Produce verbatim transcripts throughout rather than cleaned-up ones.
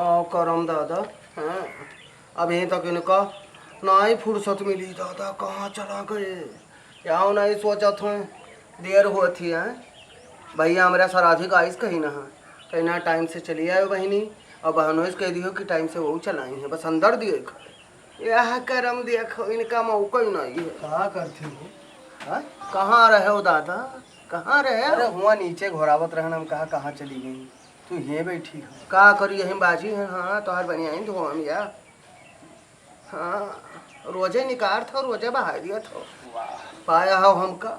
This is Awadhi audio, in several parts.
आओ करम दादा, हाँ, अभी तक इनका नाहीं फुर्सत मिली दादा, कहाँ चला गए? आओ नाहीं सोचत हैं, देर होती है। भैया हमरा सराधी का आइस कही ना है, कहीं ना टाइम से चली आयो बहिनी, और बहनों से कह दियो कि टाइम से वो चलाई है, बस अंदर दिए खड़े। यह करम देखो, इनका मौका ही नहीं है। का करती हो? हाँ? कहाँ रहे हो दादा, कहाँ रहे हो? अरे हुआ नीचे घोरावत रहन, हम कहा कहाँ चली गई, तू ये बैठी हो। का करी, यहीं बाजी है। हाँ, तोहार बनियाइन धो हम या। हाँ, रोजे निकार था, रोजे बहाय दिया था। वाह। पाया हो हमका,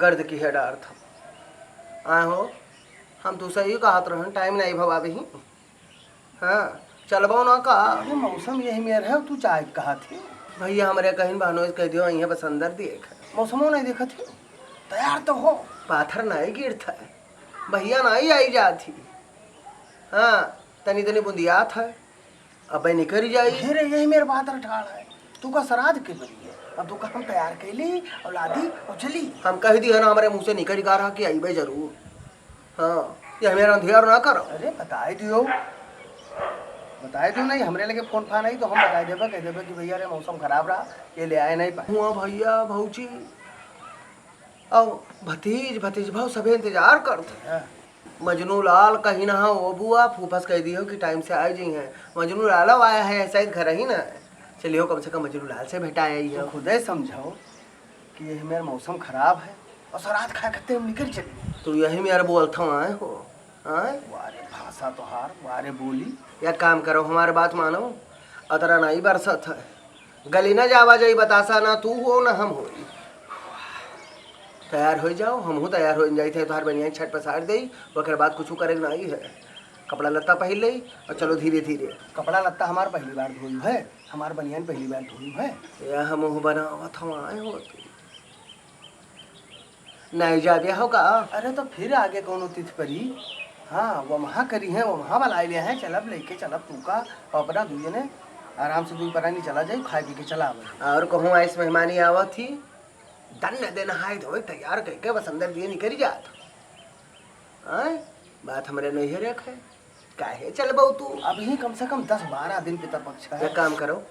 गर्द की है डार था। आए हो, हम तो सही कहत रहन, टाइम नहीं भवा भी। हाँ, चलबो ना का? अरे मौसम यही मेर है, तू चाय कहा थी? भैया हमरे कहिन बहनों से कह दियो, यहाँ बस अंदर देख। मौसमो नहीं देखत ही, तैयार तो हो। पाथर नहीं गिरत है, भैया नहीं आई जात ही। हाँ, तनी तनी बुंदियात है, अबे निकल जाई। घेरे यही मेर बात ठाड़ है, तू का सराध के बनी है, अब तू का हम तैयार कैली और लादी और चली। हम कह दिया ना, हमारे मुँह से निकल गा रहा कि अइबे जरूर। हाँ, ये हमें अंधियार ना करो। अरे बताए दियो, बताए दियो नहीं, हमरे लगे फोन फान आई तो हम बताए देबे, कह देबे कि भैया रे मौसम खराब रहा, ये ले आए नहीं पाए। हुआ भैया भौजी, अब भतीज भतीज भाव सभे इंतजार करत हैं। हाँ। मजनू लाल कहीं ना हो, वो बुआ फूफस कह दियो कि टाइम से आ जाई हैं। मजनू लाल आया है, शायद घर ही ना है। चलियो कम से कम मजनू लाल से भेंटा आई तो हो। खुदे समझाओ कि ये मेरा मौसम खराब है और सराध खाए खत्ते हम निकल चली। तो यही मेरा बोलत हूँ आए हो, आए? वारे भाषा तोहार, वारे बोली। या काम करो, हमारे बात मानो, अतरा नहीं बरसत है, गली ना जावा जाई बतासा, ना तू हो ना हम होई। तैयार हो जाओ, हमहू तैयार हो जाई थे, तोहार बनियान छट पसार देई, ओकर बाद कुछ करे के नहीं है। कपड़ा लत्ता पहिर लेई और चलो धीरे धीरे। कपड़ा लत्ता हमार पहली बार धोई है, हमार बनियान पहली बार धोई है। या हमहू बनावत हम आए हो तू। नहीं जाबे हो का? अरे तो फिर आगे कौनो तिथ परी? हाँ, वो वहाँ करी है, वो वहाँ वाला आइले हैं, चलब लेके चलब तू का, और अपना दुई जने आराम से दुई परानी चला जाई, खाए पी के चला आवे। और कहूँ आइस मेहमानी आवत ही, दन दे नहाए धोए तैयार करके बस अंदर दिए निकल जात। आय, बात हमरे नहीं रखे। काहे चलबऊ तू? अभी कम से कम दस बारह दिन पितरपक्ष है। एक काम करो,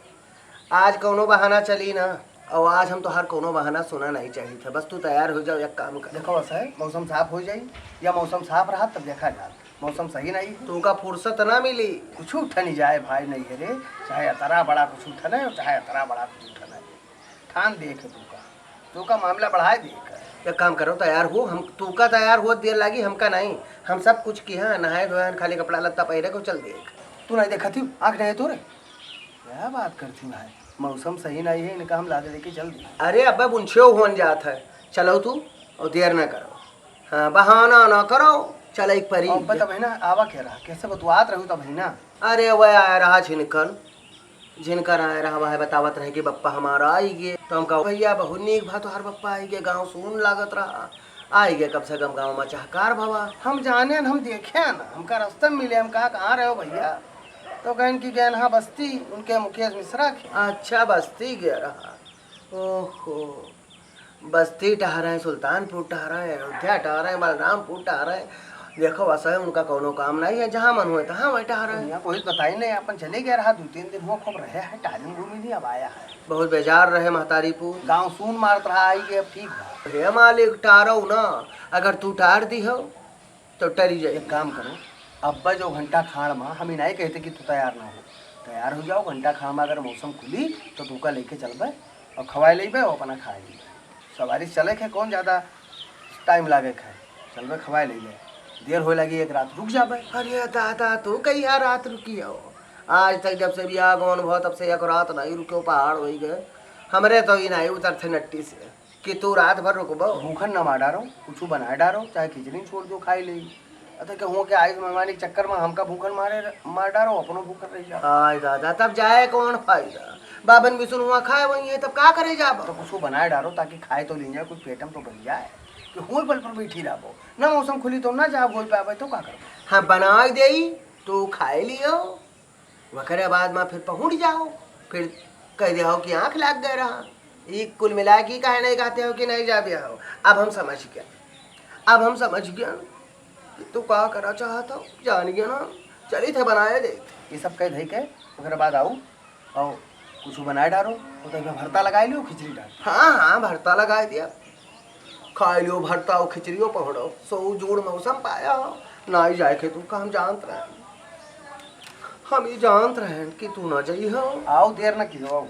आज कौनो बहाना चली ना, और आज हम तोहार कौनो बहाना सुना नहीं चाहित है। बस तू तैयार हो जाओ, एक काम कर। देखो, ऐसा है, मौसम साफ हो जाई या मौसम साफ रहा तब देखा जाए। मौसम सही नहीं है। तू का फुर्सत ना मिली। कुछ उठनी जाए भाई नहीं है रे, चाहे अतरा बड़ा कुछ उठने और चाहे अतरा बड़ा कुछ उठने। ठान देख तू का, तू का मामला बढ़ाए देख। एक काम करो, तैयार हो, हम तू का तैयार हो देर लागी, हमका नहीं। हम सब कुछ किहा, नहाए धोए हन, खाली कपड़ा लत्ता पहिरे को चल देख। तू नहीं देखत ही, आँख नहीं है तोरे? क्या बात करती भाई, मौसम सही नहीं है, इनका हम लादे लेके चल दी। अरे अब्बा बुनछेव होन जात है, चलो तू और देर ना करो। हाँ, बहाना ना करो, चल एक परी। अब्बा तब है ना, आवा क्या रहा, कैसे बतुआत रहू तब है ना? अरे वह आया रहा झिनकन, जिनकर आए रहा, वह बतावत रहे कि बप्पा हमारा आई गे। तो हम कहा, "भैया, बहुत नीक भा तोहार बप्पा आई गे, गाँव सून लागत रहा, आई गे, कम से कम गाँव में चहकार भवा।" हम जाने न, हम देखे न, हमका रास्ते में मिले, हम कहा, "कहाँ रहे हो भैया?" तो कहन कि गए हाँ बस्ती, उनके मुकेश मिश्रा के। अच्छा, बस्ती गया रहा। ओहो। बस्ती टहरे, सुल्तानपुर टहरे, अयोध्या टहरे, बलरामपुर टहरे। देखो, असहे उनका कौनो काम नहीं है, जहाँ मन होए, तहाँ वही टहरे। यहाँ कोई बताई नहीं, अपन चले गए रहा, दो तीन दिन हुआ, खूब रहे है, टहलिन घूमी नहीं, अब आया है। बहुत बेजार रहे महतारीपुर। गाँव सून मारत रहा, आई के अब ठीक बा। हे मालिक, टारो ना, अगर तू टार दी हो, तो टरी जाई। एक काम करो, अब्बा जो घंटा खाड़ मा, हम ही नहीं कहते कि तू तैयार ना हो, तैयार हो जाओ। घंटा खाड़ मा अगर मौसम खुली तो तू का लेके चलबे और खवाए लेबे और अपना खाए लेबे। सवारी से चले के कौन ज्यादा टाइम लागे है, चलबे खवाए लेबे। देर होए लगी, एक रात रुक जाबे। अरे दादा, तू कहिया रात रुकी हो? आज तक जब से बियाह गौन भो तब से एक रात नहीं रुक्यो, पहाड़ होई गए। हमरे तो ही नहीं उतरते नट्टी से। कि तू रात भर रुकबो? भूखन न मार डारो, कुछ बनाए डारो, चाहे खिचड़ी छोड़ दो, खाई ले। अतः के हुआ के आइस मेहमानी के चक्कर में हमका भूखन मारे, मार डारो, अपनो भूखन रह जाओ। आय दादा, तब जाए कौन फायदा? बाबन बिसुन हुआ खाए वही है, तब का करे जाबो? तो कुछ बनाए डारो ताकि खाए तो लीन जाए, कुछ पेटम तो भर जाए। कि हुए बल पर बैठी रहबो, ना मौसम खुली तो ना जाब, हो पावे तो का करबो? हाँ, बनाए देई, तू खाए लियो। वकरे बाद मा फिर पहुँच जाओ, फिर कह दे हो कि आँख लाग गए रहा। ई कुल मिला के काहे नहीं कहते हो कि नहीं जाबे हो? अब हम समझ गया, अब हम समझ गया। तू का करा चाहत हो, जान गया ना, चली थे बनाए दे। ये सब कह धई के, ओकरे बाद आऊ और कुछ बनाए डारो, तो तनिका भरता लगाए लियो, खिचड़ी डाल। हाँ, हाँ, भरता लगाए दिया, खाए लियो भरता और खिचड़ियो पहुड़ो, सो जूड़ मौसम पाया हो, ना ही जाए के तू का हम जानत रहे, हम ये जानत रहे कि तू ना जाई हो। आओ, देर ना कीहो, आओ।